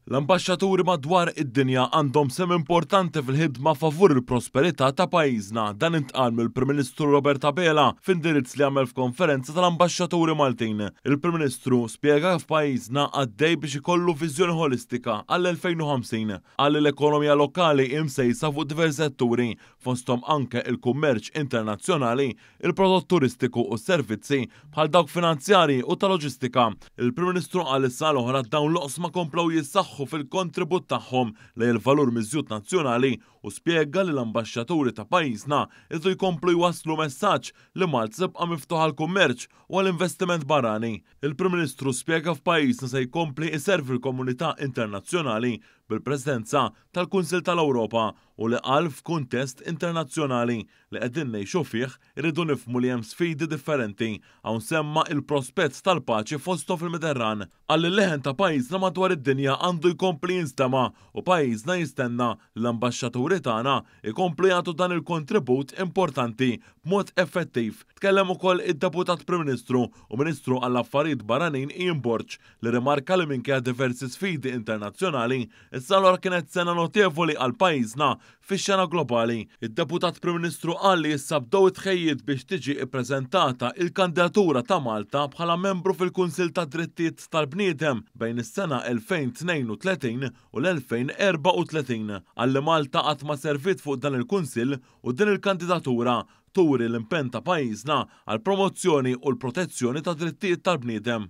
L-ambaxxaturi madwar id-dinja għandhom sehem importanti fil-ħidma favur il-prosperità ta' pajjiżna. Dan intqal mill-Prim Ministru Robert Abela f'indirizz li għamel f'konferenza tal-ambaxxaturi Maltin. Il-Prim Ministru spjega kif pajjiżna għaddej biex ikollu viżjoni ħolistika għall-2050. Qal li l-ekonomija lokali hi msejsa fuq diversi setturi, fosthom anke il-kummerċ internazzjonali, il-prodott turistiku u s-servizzi bħal dawk finanzjarji u ta' loġistika. Il-Prim Ministru qal li s-sena l-oħra dawn l-oqsma komplew jissaħħu fil-kontribut tagħhom lejn il-valur miżjud nazzjonali u spjega li l-ambaxxaturi ta' pajjiżna jridu jkomplu jwasslu messaġġ li Malta tibqa' miftuħa għall-kummerċ u għall-investiment barrani. Il-Prim Ministru spjega f'pajjiżna se jkompli jservi l-komunità internazzjonali bil-Presidenza tal-Kunsill tal-Ewropa u li qal f'kuntest internazzjonali li qegħdin ngħixu fih irridu nifhmu li hemm sfidi differenti. Hawn semma il-prospett tal-paċi fosthom fil-Mediterran. Qal li l-leħen ta' pajjiżna madwar id-dinja għandu jkompli jinstema' u pajjiżna jistenna li l-ambaxxaturi tagħna jkomplu jagħtu dan il-kontribut importanti b'mod effettiv. Tkellem ukoll id-Deputat Prim Ministru u Ministru għall-Affarijiet Barranin Ian Borg li rrimarka li minkejja diversi sfidi internazzjonali, is-sena l-oħra kienet sena notevoli għal pajjiżna fix-xena globali. Id-Deputat Prim Ministru qal li issa bdew it-tħejjiet biex tiġi ppreżentata il-kandidatura ta' Malta bħala membru fil-Kunsill tad-Drittijiet tal-Bniedem bejn is-sena 2032 u l-2034. Qal li Malta qatt ma serviet fuq dan il-Kunsill u din il-kandidatura turi l-impenn ta' pajjiżna għall-promozzjoni u l-protezzjoni tad-drittijiet tal-bniedem.